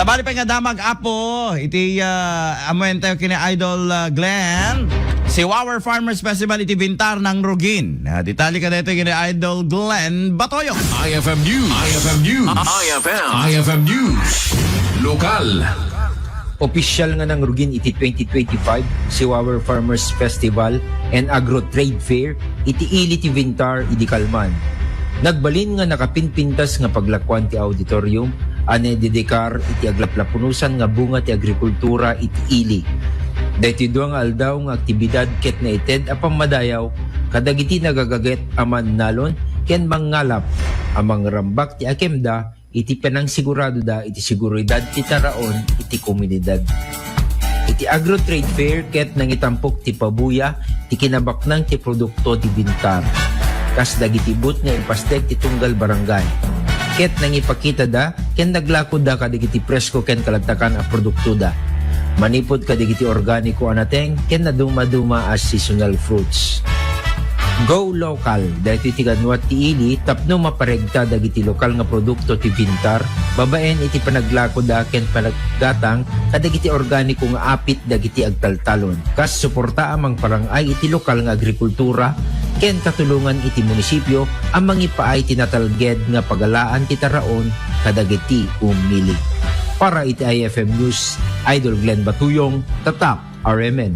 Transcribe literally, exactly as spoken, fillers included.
Sabali pay nga damag, Apo, iti, ah, amuen tayo kini Idol, ah, Glenn. Siwawa Farmers Festival iti Bintar, nangrugin. Ah, detalye kadaytoy kini Idol Glenn Batoyo. I F M News. I F M News. I F M. I F M News. Lokal. Opisyal nga nangrugin iti twenty twenty-five Siwawa Farmers Festival and Agro Trade Fair iti ili ti Bintar idi kalman. Nagbalin nga nakapinpintas nga paglakuan ti auditorium a nadedikar iti aglaplapunosan nga bunga ti agrikultura iti ili. Daytoy dua nga aldaw nga aktibidad ket naited a pammadayaw kadagiti nagagaget a mannalon ken mangngalap a mangrambak ti akemda iti panangsiguradoda iti seguridad ti taraon iti komunidad. Iti Agro Trade Fair ket nangitampok ti pabuya ti kinabaknang ti produkto ti Bintar, kas dagiti booth nga impasdek ti tunggal barangay. Ket nangipakitada ken naglakoda kadagiti presko ken kalagtakan a produktoda, manipud kadagiti organiko a nateng ken nadumaduma a seasonal fruits. Go Local, daytoy ti kanuat ti ili tapno maparegta dagiti lokal nga produkto ti Bintar babaen iti panaglakoda ken panaggatang kadagiti organiko nga apit dagiti agtaltalon. Kas suporta a mangparang-ay iti lokal nga agrikultura ken katulongan iti munisipyo a mangipaay ti natalged nga pagalaan ti taraon kadagiti umili. Para iti I F M News, Idol Glenn Batuyong, Tatak, R M N.